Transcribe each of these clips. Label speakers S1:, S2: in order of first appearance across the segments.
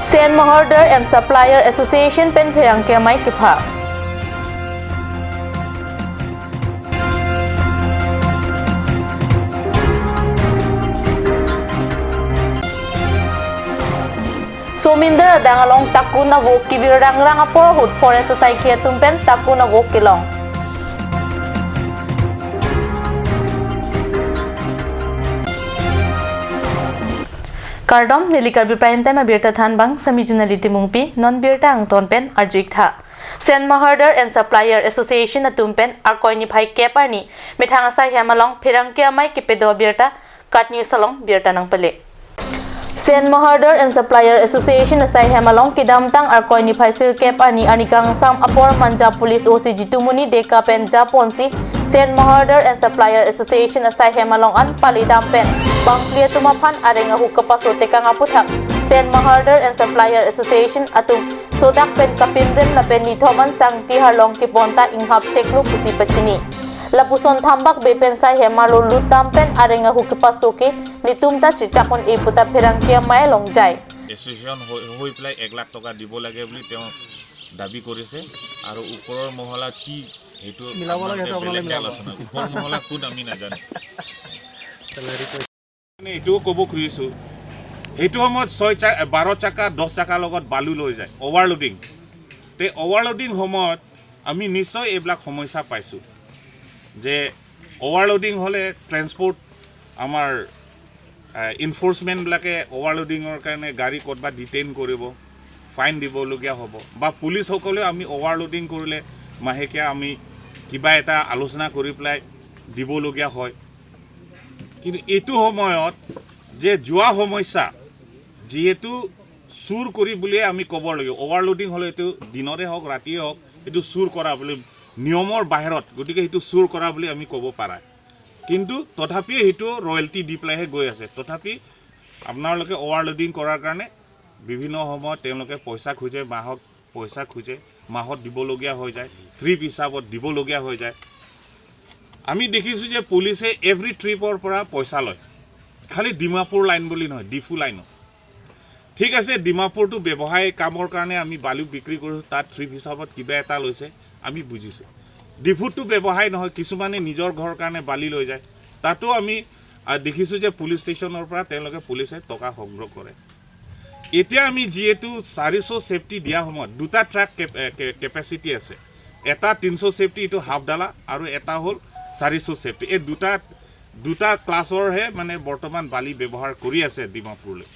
S1: Sand Mahardar and Supplier Association pen pherang ke mai kipha. Sominder adang along takuna wok kibir rang rang apor hut forest society tumpen takuna wok kilong. Kardom nilikar prime time abirta than bang samijuna litimungpi non birta angton pen arjuik tha. Sand Mahardar and Supplier Association atumpen arkoini phai kepani mithanga sai hemalong phirang ke amai kipedo birta katni salong birta nang pale. Sand Mahardar and Supplier Association asai hemalong kidamtang arkoini phai sir kepani anikang sam apor manja police OC Jitumuni deka pen japonsi Sand Mahardar and Supplier Association asai hemalong an palidam pen bangplia tumaphan arenga hukapaso tekanga puthak. Sand Mahardar and Supplier Association atum sodak pen kapimren la pen nithoman sangti harlong ki ponta inghap cheklu pusi pachini lapuson thambak bepen sai hemalo lutam pen arenga hukapaso ke nitumta chichakon eputa pherang ke mai long jai.
S2: Association হৈ পেলাই 1 লাখ টকা দিব লাগে বুলি তেওঁ দাবী কৰিছে আৰু ওপৰৰ মহলা কি সেইটো বেলেগকে আলোচনা, ওপৰ মহলা কোন আমি নাজানো। মানে এইটোও ক'ব খুজিছোঁ, সেইটো সময়ত 6 চাকা, 12 চাকা, 10 চাকাৰ লগত বালু লৈ যায় অভাৰলোডিং। তে অভাৰলোডিং সময়ত আমি নিশ্চয় এইবিলাক সমস্যা পাইছোঁ যে অভাৰলোডিং হ'লে ট্ৰেন্সপৰ্ট আমাৰ এনফৰ্চমেণ্টবিলাকে অভাৰলোডিঙৰ কাৰণে গাড়ী ক'ৰবাত ডিটেইন কৰিব, ফাইন দিবলগীয়া হ'ব, বা পুলিচসকলেও আমি অভাৰলোডিং কৰিলে মাহেকীয়া আমি কিবা এটা আলোচনা কৰি পেলাই দিবলগীয়া হয়। কিন্তু এইটো সময়ত যে যোৱা সমস্যা যিহেতু চুৰ কৰি বুলিয়ে আমি ক'ব লাগিব, অভাৰলোডিং হ'লে এইটো দিনৰে হওক ৰাতিয়ে হওক এইটো চুৰ কৰা বুলি নিয়মৰ বাহিৰত, গতিকে সেইটো চুৰ কৰা বুলি আমি ক'ব পাৰা। কিন্তু তথাপিও সেইটো ৰয়েলটি দি পেলাইহে গৈ আছে। তথাপি আপোনালোকে অভাৰলোডিং কৰাৰ কাৰণে বিভিন্ন সময়ত তেওঁলোকে পইচা খোজে, মাহত পইচা খোজে, মাহত দিবলগীয়া হৈ যায়, ট্ৰিপ হিচাপত দিবলগীয়া হৈ যায়। আমি দেখিছোঁ যে পুলিচে এভৰি ট্ৰিপৰ পৰা পইচা লয়, খালি ডিমাপুৰ লাইন বুলি নহয়, ডিফু লাইনত। ঠিক আছে, ডিমাপুৰটো ব্যৱসায় কামৰ কাৰণে আমি বালু বিক্ৰী কৰোঁ, তাত ট্ৰিপ হিচাপত কিবা এটা লৈছে আমি বুজিছোঁ। ডিফুতটো ব্যৱসায় নহয়, কিছুমানে নিজৰ ঘৰৰ কাৰণে বালি লৈ যায়, তাতো আমি দেখিছোঁ যে পুলিচ ষ্টেচনৰ পৰা তেওঁলোকে পুলিচে টকা সংগ্ৰহ কৰে। এতিয়া আমি যিহেতু 400 চেফটি দিয়া সময়ত দুটা ট্ৰাক কেপাচিটি আছে, এটা 300 চেফটি এইটো হাফ ডালা আৰু এটা হ'ল 400 চেফটি। এই দুটা দুটা ক্লাছৰহে মানে বৰ্তমান বালি ব্যৱহাৰ কৰি আছে ডিমাপুৰলৈ।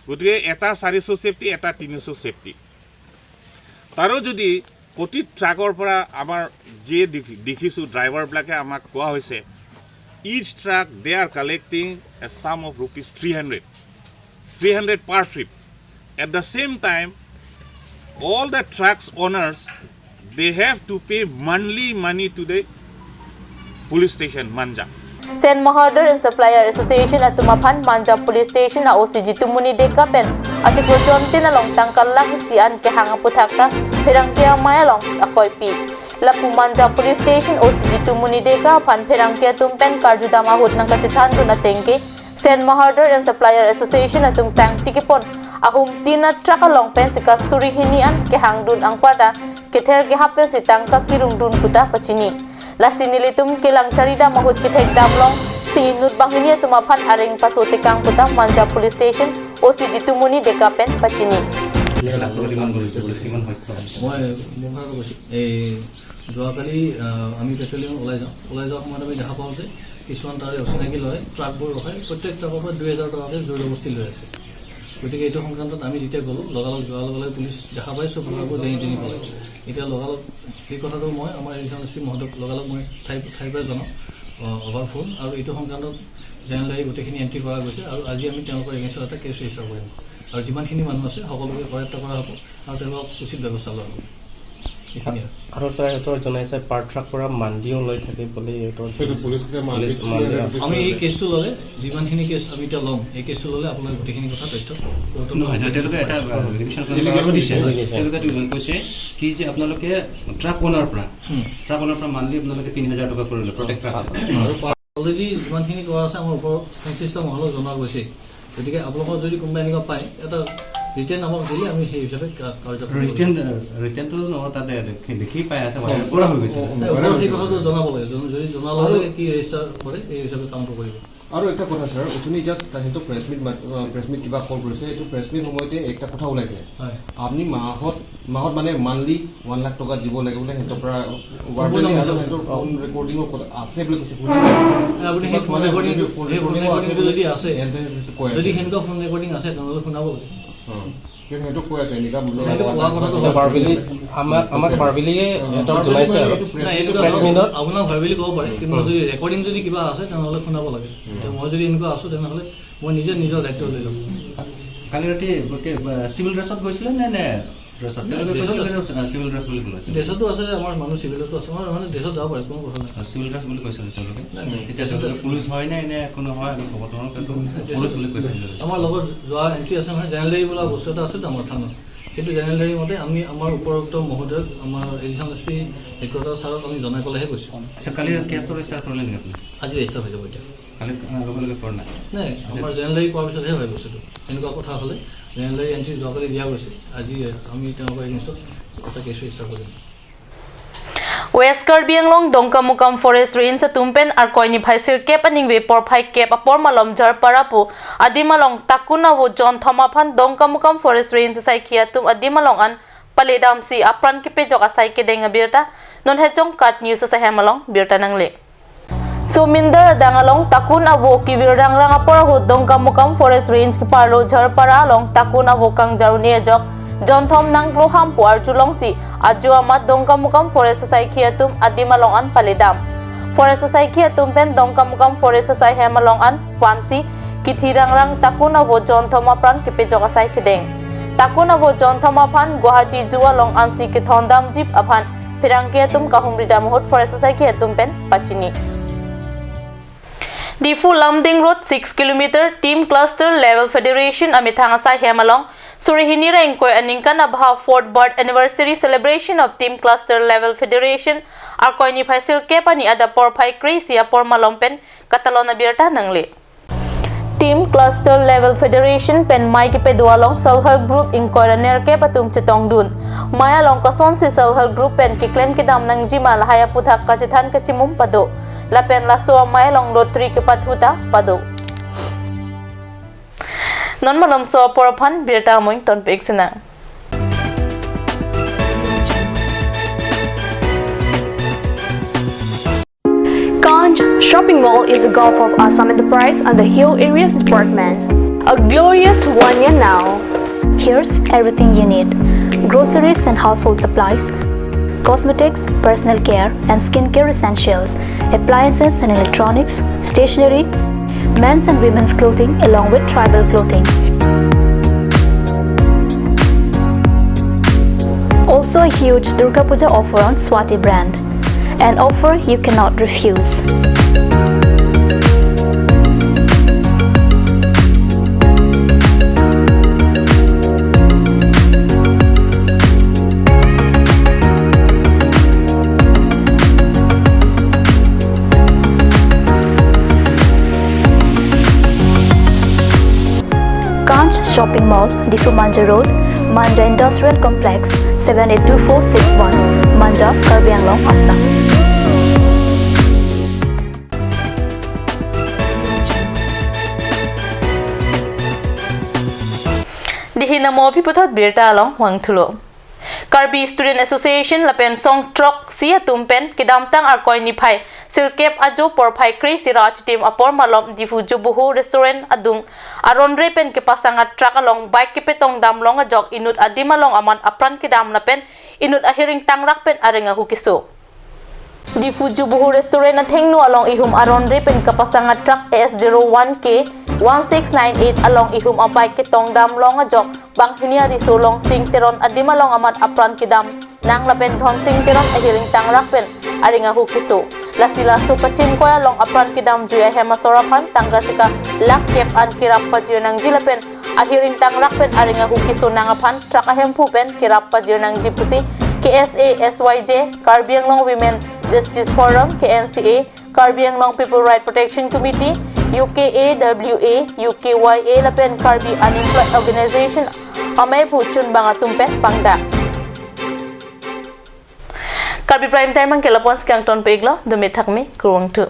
S2: গতিকে এটা 400 চেফটি, এটা 300 চেফটি। তাৰো যদি প্ৰতি ট্ৰাকৰ পৰা আমাৰ যিয়ে দেখিছোঁ ড্ৰাইভাৰবিলাকে আমাক কোৱা হৈছে, each truck they are collecting a sum of rupees 300 per trip. At the same time, all the trucks owners, they have to pay monthly money to the police station Manja.
S1: Sand Mahardar and Supplier Association at Tumaphan Manja Police Station na OC Jitumuni Deka pen achiklo chontin along tangkalang sian ke hanga puthakta pherang ke amai along akoi pi lapu Manja Police Station OC Jitumuni Deka phan pherang ke tumpen karjudama hut nang kachithan du na tengke Sand Mahardar and Supplier Association atum sang tikipon ahum tina truck along pen sika suri hinian ke hangdun angpada kether ke hapen sitangka kirung dun kuta pachini lasinilitum kilang charida mahut kithek damlong si inut bangini tumaphan areng pasote kang puta Manja Police Station OC Jitumuni Deka pen pachini.
S3: মই মোৰ কথা কৈছোঁ, এই যোৱাকালি আমি পেট্ৰলিঙত ওলাই যাওঁ। ওলাই যোৱাৰ সময়ত আমি দেখা পাওঁ যে কিছুমান তাৰে অচিনাকি ল'ৰাই ট্ৰাকবোৰ ৰখাই প্ৰত্যেক ট্ৰাকৰ পৰা 2000 টকাকৈ জোৰ জবস্তি লৈ আছে। গতিকে এইটো সংক্ৰান্তত আমি যেতিয়া গ'লোঁ, লগালগ যোৱাৰ লগে লগে পুলিচ দেখা পাই চব ল'ৰাবোৰ যেনি তেনি পলাই। এতিয়া লগালগ সেই কথাটো মই আমাৰ এডিশ্যনেল এছ পি মহোদয়ক লগালগ মই ঠাইৰ পৰাই জনাওঁ অভাৰ ফোন, আৰু এইটো সংক্ৰান্তত জেনেৰেল ডায়েৰী গোটেইখিনি এণ্ট্ৰি কৰা গৈছে আৰু আজি আমি তেওঁলোকৰ এগেইনষ্টত এটা কেছ ৰেজিষ্টাৰ কৰিম আৰু যিমানখিনি মানুহ আছে সকলোকে কৰায়ত্ব কৰা হ'ব আৰু তেওঁলোকক উচিত ব্যৱস্থা লোৱা হ'ব। এইখিনি।
S4: আৰু ছাৰ, সিহঁতৰ জনাইছে পাৰ ট্ৰাক পৰা মান্থলিও লৈ থাকে বুলি সিহঁতৰ। Police monthly.
S3: আমি এই কেছটো ল'লে, যিমানখিনি কেছ আমি এতিয়া ল'ম, এই কেছটো ল'লে আপোনাক গোটেইখিনি কথা তথ্য কোৰ্টত
S5: নহয় নহয়, তেওঁলোকে এটা এলিগেশ্যন দিছে। তেওঁলোকে কৈছে কি যে আপোনালোকে ট্ৰাক অনাৰ পৰা মান্থলি আপোনালোকে 3000 টকা কৰি লয় প্ৰত্যেক ট্ৰাক।
S3: আৰু অলৰেডি যিমানখিনি কৰা আছে আমাৰ ওপৰৰ সংশ্লিষ্ট মহলক জনোৱা গৈছে। গতিকে আপোনালোকৰ যদি কোনোবা এনেকুৱা পায় এটা ৰিটাৰ্ণ আমাক দিলে আমি সেই হিচাপে কাৰ্যকৰী
S5: ৰিটাৰ্ণটো নহয়, তাতে দেখি পাই আছে, কৰা হৈ গৈছে।
S3: সেই কথাটো জনাব লাগে, যদি জনালে কি ৰেজিষ্টাৰ কৰে এই হিচাপে কামটো কৰিব।
S6: আৰু একটা কথা স্যাৰ, অথনি জাষ্ট সেইটো প্ৰেছ মিট কিবা কল কৰিছে, এইটো প্ৰেছ মিট সময়তে একটা কথা ওলাইছে, আপুনি মাহত মানে মান্থলি 1 লাখ টকা দিব লাগে বোলে সিহঁতৰ পৰা, ফোন ৰেকৰ্ডিঙৰ কথা আছে বুলি কৈছে।
S3: আপুনি সেই ফোন ৰেকৰ্ডিংটো যদি আছে, যদি সেনেকুৱা ফোন ৰেকৰ্ডিং আছে তেনেহ'লে শুনাব লাগে।
S4: আমাক ভাৰ্বেলিয়ে জনাইছে আৰু
S3: আপোনাক ভাৰ্বেলি ক'ব পাৰে, কিন্তু যদি ৰেকৰ্ডিং যদি কিবা আছে তেনেহ'লে শুনাব লাগে। মই যদি এনেকুৱা আছো তেনেহ'লে মই নিজে নিজৰ দায়িত্ব লৈ ল'ম।
S5: কালি ৰাতি চিভিল ড্ৰেছত গৈছিলে নে নে ড্ৰেছত? চিভিল ড্ৰেছ বুলি ক'লে।
S3: ড্ৰেছতো আছে, আমাৰ মানুহ চিভিলতো আছে, আমাৰ মানে ড্ৰেছত যাব পাৰে, কোনো কথা নাই।
S5: চিভিল ড্ৰেছ বুলি কৈছিলে তেওঁলোকে, তেতিয়া তেওঁলোকে পুলিচ হয় নে নে কোনো হয় আমি ক'ব নোৱাৰোঁ, কিন্তু পুলিচ বুলি কৈছে।
S3: আমাৰ লগত যোৱা এণ্ট্ৰি আছে নহয়, জেনেৰেল ডায়েৰী বোলা বস্তু এটা আছেতো আমাৰ থানাত, সেইটো জেনেৰেল ডায়েৰী মতে আমি আমাৰ উপৰোক্ত মহোদয়ক, আমাৰ এডিশ্যনেল এছ পি হেডকোৱাৰ্টাৰ ছাৰক আমি জনাই পেলাইহে কৈছোঁ।
S5: আচ্ছা, কালি কেছটো ৰেজিষ্টাৰ কৰিলে নেকি আপুনি?
S3: আজি ৰেজিষ্টাৰ হৈ যাব এতিয়া।
S5: কালি লগে লগে কৰা নাই?
S3: নাই, আমাৰ জেনেৰেল ডায়েৰী পোৱাৰ পিছতহে হয় বস্তুটো। এনেকুৱা কথা হ'লে জেনেৰেল ডায়েৰী এণ্ট্ৰি যোৱাকালি দিয়া গৈছে, আজি আমি তেওঁলোকৰ এগেইনষ্টত এটা কেছ ৰেজিষ্টাৰ কৰিম।
S1: West Karbi Anglong Dongkamukam Forest Range tumpen arkoini phaisir kep aningwe por phai kep apor malom jar parapu adimalong takuna wo John Thomaphan Dongkamukam Forest Range sai khia tum adimalong an paledam si apran ki pe jok asai ke denga birta non hejong kat news sa hemalong birta nangle. Suminder dangalong takun avo ki virang rang apor ho Dongkamukam Forest Range ki parlo jar paralong takun avo kang jaruni jok John Thom nang loham puar julong si ajuamat Dongkamukam Forest Society atum adimalong an palidam Forest Society atum pen Dongkamukam Forest Society hemalong an pansi kithirang rang takun avo John Thom apran kipe joga sai kideng takun avo John Thom aphan Guwahati jualong an si kithondam jeep aphan phirangke atum kahumrida mohot Forest Society atum pen pachini. Difu Lamding Road 6 km Team Cluster Level Federation amithanga sai hemalong Surihini rengkoi aningkan abha 4th birth anniversary celebration of Team Cluster Level Federation arkoini phaisir kepani ada por phai crazy apor malompen katalona birta nangle. Team Cluster Level Federation pen mai ki pedualong self help group ingkoraner ke patum chetong dun maya long kason si self help group pen ki claim ki dam nang jima lahaya puthak kachithan kachimum pado lapen laso maya long lotri ke pathuta pado non malam so porphan birta moing ton pek sina.
S7: Ganj Shopping Mall is a gulf of Assam Enterprise and the Hill Areas Department. A glorious 1 year now.
S8: Here's everything you need: groceries and household supplies, cosmetics, personal care and skincare essentials, appliances and electronics, stationery, men's and women's clothing along with tribal clothing. Also a huge Durga Puja offer on Swati brand, an offer you cannot refuse. Ganj Shopping Mall, Difu Manja Road, Manja Industrial Complex, 782461, Manja, Karbi Anglong, Assam.
S1: Dihina mo piputhat birta along wangthulo. Karbi Student Association lapen song trok si atumpen kidamtang arkoi ni phai silkep ajo por phai crazy raj team apor malom difu jubuhu restaurant adung aron repen ke pasanga truck along bike ke petong dam long ajok inut adimalong aman apran kidam lapen inut ahiring tangrak pen arenga hukiso. Difu jubuhu restaurant athengnu along ihum aron repen ke pasanga truck S01K 1698 along ihum a bike ke tong dam long ajok bang hinia riso long sing teron adimalong amat apran kidam nang lapen thon sing teron ahiring tangrak pen aringa hukiso. Lasila su kachin koya long apran kidam juya hema soraphan tangga sika lak kep an kirap pajir nang jilapen ahiring tangrak pen aringa hukiso nangaphan truck ahem phu pen kirap pajir nang jipusi KSA SYJ Karbi Anglong Women Justice Forum KNCA Karbi Anglong People Right Protection Committee UKAWA UKYA lapen Karbi Unemployed Organization Amay phu chun banga tumpen pangda Karbi Prime Time ang kelapon skang ton peglo dumi thakmi kurung thu.